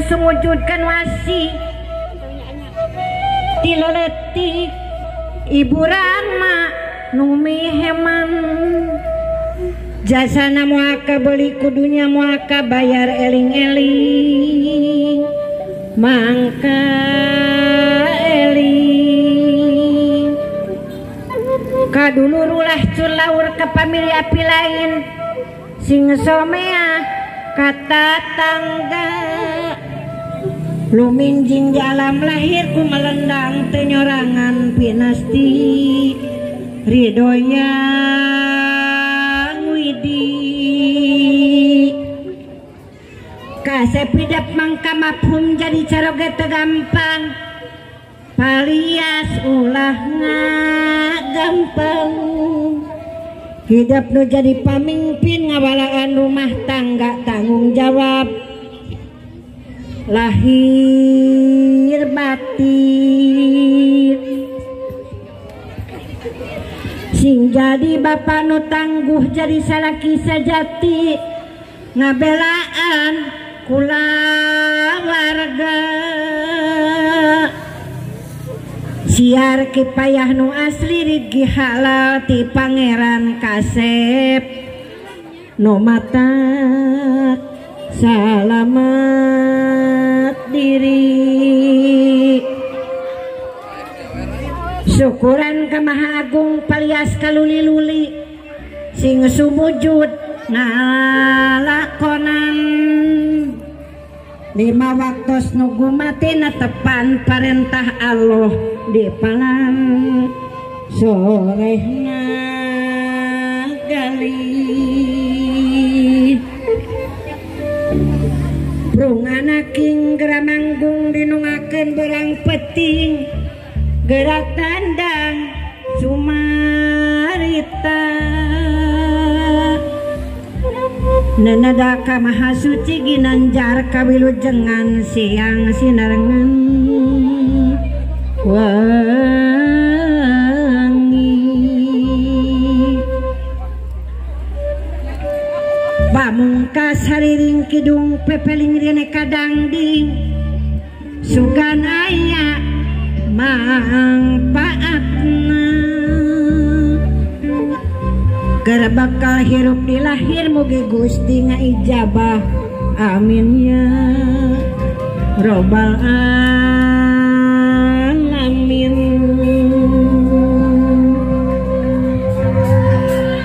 sumujudkeun wasi ti leutik Ibu Rama nu miheman jasana moal kabeli kudunya moal kabayar eling-eling mangka eling kadulur ulah cur laur ke pamili api lain sing somea kata tangga luminjing di alam lahir ku melendang tenyorangan pinasti ridhonya widi kasep hidap mangka mafhum jadi caroge teu gampang palias ulah gampang hidup nu jadi pamimpin ngawalaan rumah tangga tanggung jawab lahir batin sing jadi bapak nu tangguh jadi salaki sejati ngabelaan kulawarga siar kipayah nu asli rigi halal ti pangeran kasep nu matak salamat diri syukuran ka Maha Agung palias kaluli-luli sing sumujud ngalakonan lima waktos nu gumati netepan parentah Allah di palang sorehna galih prungana king geramanggung dinungakeun berang peting gerak tandang sumarita nenada ka Maha Suci ginanjar kawilujengan siang sinarengan wangi pamungkas hariring kidung pepeling rene kadangding sugan aya mangpaatna keur bakal hirup di lahir mugi Gusti ngaijabah amin ya robbal alamin.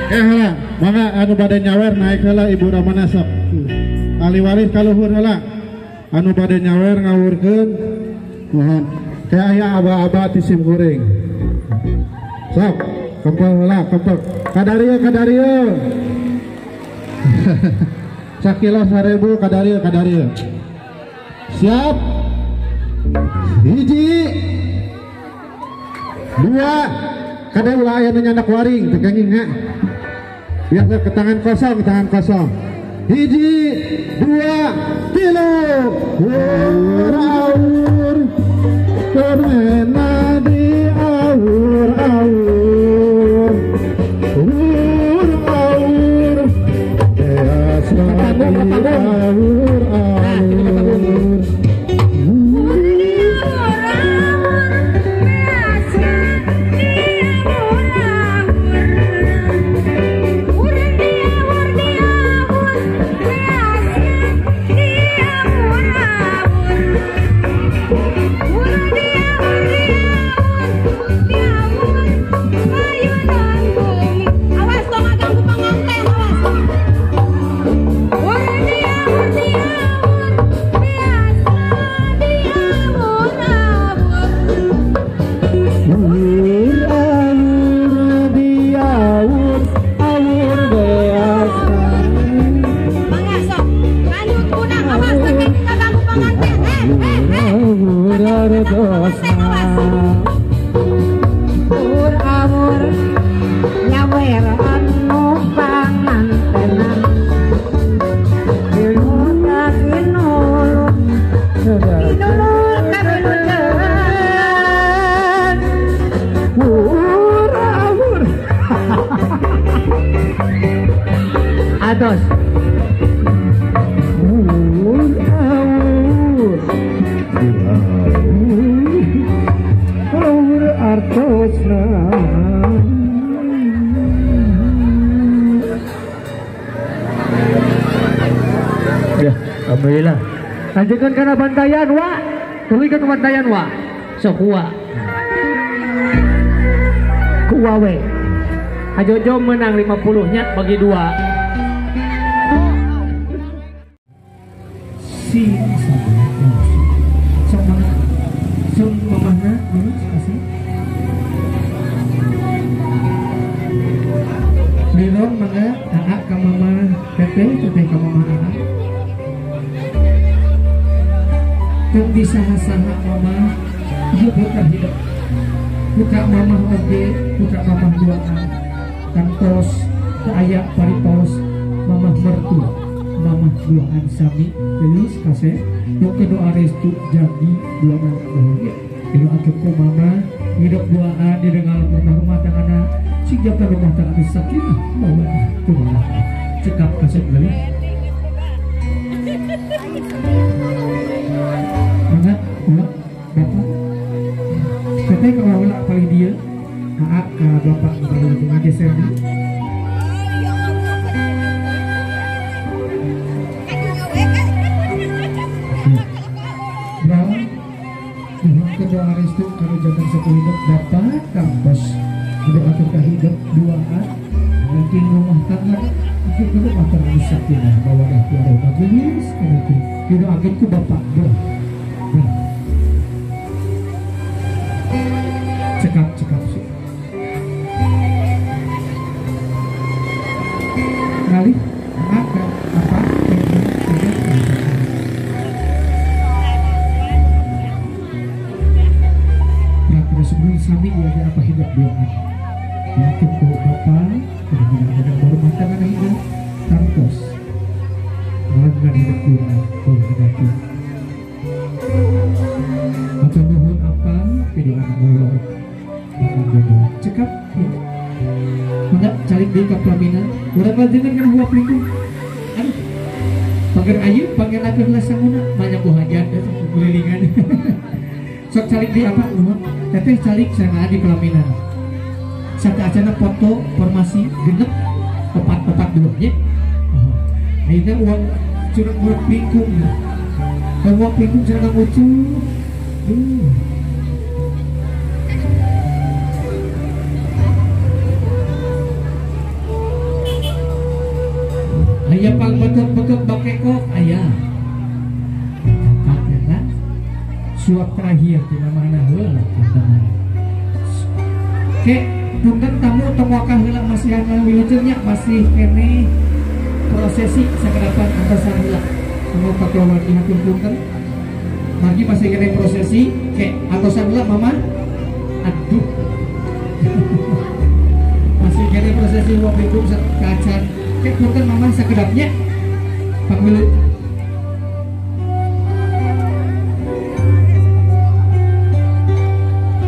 Heula mangga anu bade nyawer naik heula Ibu Ramana sok ahli waris kaluhur heula anu bade nyawer ngawurkeun mohon kayak aya aba-aba ti sim kuring sok kempel heula kempel kadario kadario sakilo 1000 kadario kadario siap hiji dua kada ulah aya nu nyandak waring teu kenging ha biasa ke tangan kosong ke tangan kosong hiji dua tilu awur awur permena di awur awur awur awur beas di awur awur. Atos. Awur awur hidupna. Ya, alhamdulillah. Lanjutkan karena bantayan wa, tuluykeun bantayan wa. Sok wa. Ku wawe. Ajojo menang 50 nya bagi 2. Si sok mana? Sok mamahna geus kasih. Liron mangga aa ka mama teteh, teteh ka mama aa. Tong disaha-saha mama ieu putra hidup. Putra mamah oge, putra mamah duaan. Kantos teu aya paripaos mamah mertua, mamah duaan sami geus kaseh nu doa restu jadi duaan bahagia. Didoakeun ku mama hidup duaan di dengan rumah tanggana sing jaga rumah tangga sakinah mawaddah warahmah. Cekap kasep geuleuh. Mangga ulah bapak teteh ka ulah paling dieu aa ka bapak paling ngageser di. Bro, nuhun doa restu kanu janten satu hidup bapak kampus doakeun ka hidup duaan mungkin rumah tangga mungkin rumah tangga sakinah mawaddah warahmah geus kana didoakeun ku bapak bro. Cekap cekap sih. Kali apa apa nah, sebelum sami ya apa hidup doa. Yakin ku bapak mudah-mudahan rumah tangga hidup tantos. Mudah-mudahan hidup doa hadapi. Atau nuhun apa video anak Allah cekap ya. Mangga calik deui ka pelaminan urang lanjutkeun kana huap lingkung. Aduh pager ayeuna panggelakeun lah sanguna banyak hajat kelilingan. Sok calik deui apa nuhun teteh calik sareng di pelaminan sakaacana foto formasi genep opat-opat dua nya. Ayeuna uang curang huap lingkung ya. Huap lingkung sareng ngucu. Aya pang betot-betot bakekok aya. Eta suap terakhir di mana heula punten. Ke punten tamu tong wakah heula masihan wilujeng nya masih keneh prosesi sakadapan antosan heula. Temu kakeluarga hatur punten. Margi masih keneh prosesi ke antosan heula mama. Aduh. Masih keneh prosesi wong lingkung kacan. Kayak punten mama sakedapnya pangmilu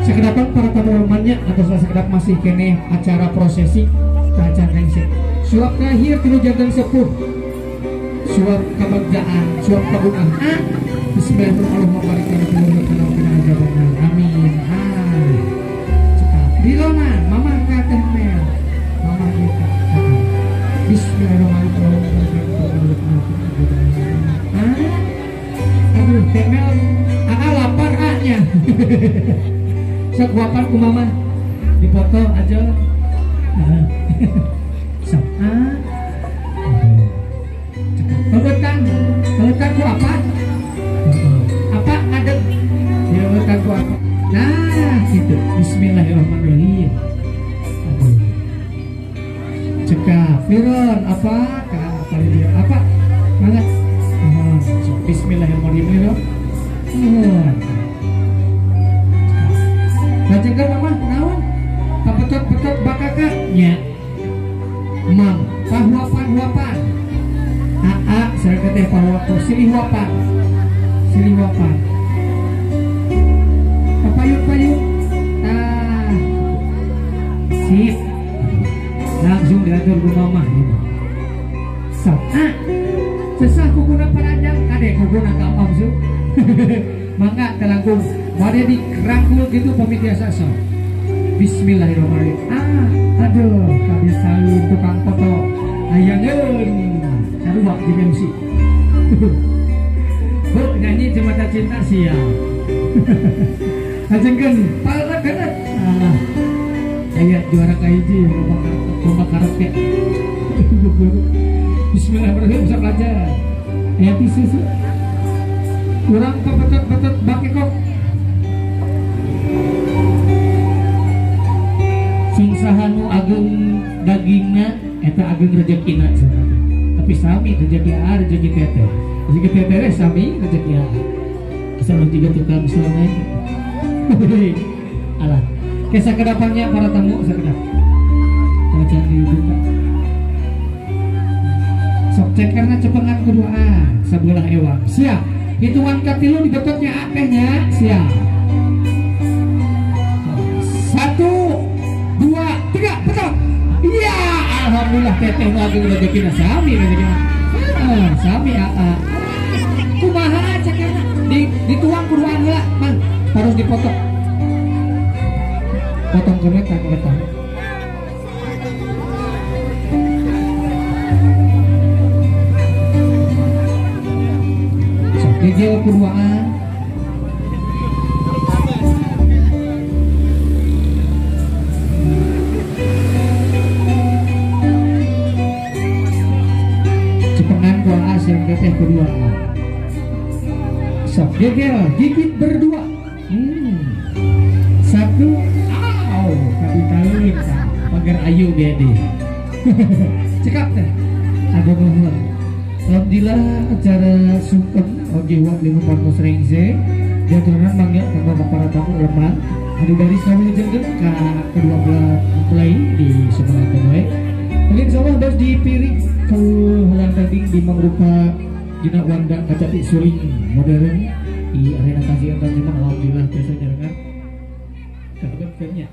sekedapan para tamu romannya atau sekedap masih kene acara prosesi kacan rengse suap terakhir tilu jantan sepuh suap kebagjaan suap kabungan. Bismillahirrahmanirrahim. Amin. Cekap Rilona mama ka teh mel mama kita. Bismillahirrahmanirrahim. Aduh, temel, aa lapar a-nya. Sok wapan ku mama, dipoto aja. Sok a. Pengetan, pengetan ku apa? Apa ngadeg? Ya pengetan ku apa? Nah, gitu. Bismillahirrahmanirrahim. Aduh. Cekap, Firon, apa? Apa dia? Apa? Mana? Bismillahirrahmanirrahim. Bacakan mama, naon? Papetot-petot bakaka nya. Mam, pahuapan-huapan. Aa, sareng teh pahuapan, silih huapan. Silih huapan. Papayun-payun. Tah. Sip. Langsung diatur ku mama gitu. Sok. Ah. Sesah kukuna paranjang kade kukuna ka om su. Mangga telangkung bade dikerangkul gitu pamitiasa sok. Bismillahirrahmanirrahim. Ah, aduh, kabisaeun tukang foto. Hayangeun. Sarua jeung MC. Bu, nyanyi Jembatan Cinta siap. Ajengkeun palna kenet. Alah. Aya juara kahiji lomba karaoke. Bismillahirrahmanirrahim, bisa belajar. Aya tisu su. Urang pepetet-petet bakekok. Sing saha nu ageung dagingna eta ageung rejekina cenah. Tapi sami rejeki A rejeki teteh. Rejeki teteh sami rejeki A. Asal tiga tukang selama. Alah. Kisah kedepannya para tamu sakedap. Bacaan dibuka. Sok cek karena cepengan kedua A sebelah ewang. Siap. Hitungan katilu dibetotnya akehnya. Siap. 1, 2, 3, betot. Iya, alhamdulillah teteh nu ageung rezekina sami rezekina. Heeh, sami aa. Kumaha cekerna dituang kuduan heula, Mang. Harus dipotong. Potong kereta kereta. Sok gegel kuduan. Cepengan ku aa siang teteh kedua. Sok gegel gigit berdua. 1, aw, kapitaun, pagar ayu gede. Cekap teh. Ada nuhun. Alhamdulillah acara sungkem oge wak lima partos rengse. Diaturan mangga kanggo para tamu lemah. Anu dari sawujengkeun ka kedua belah mempelai di Sumenep we. Mungkin insyaallah bos dipiring ku helang tanding di mangrupa dina wanda kacapi suling modern di arena kajian dan memang alhamdulillah biasa nyarengan. Kaget kayaknya.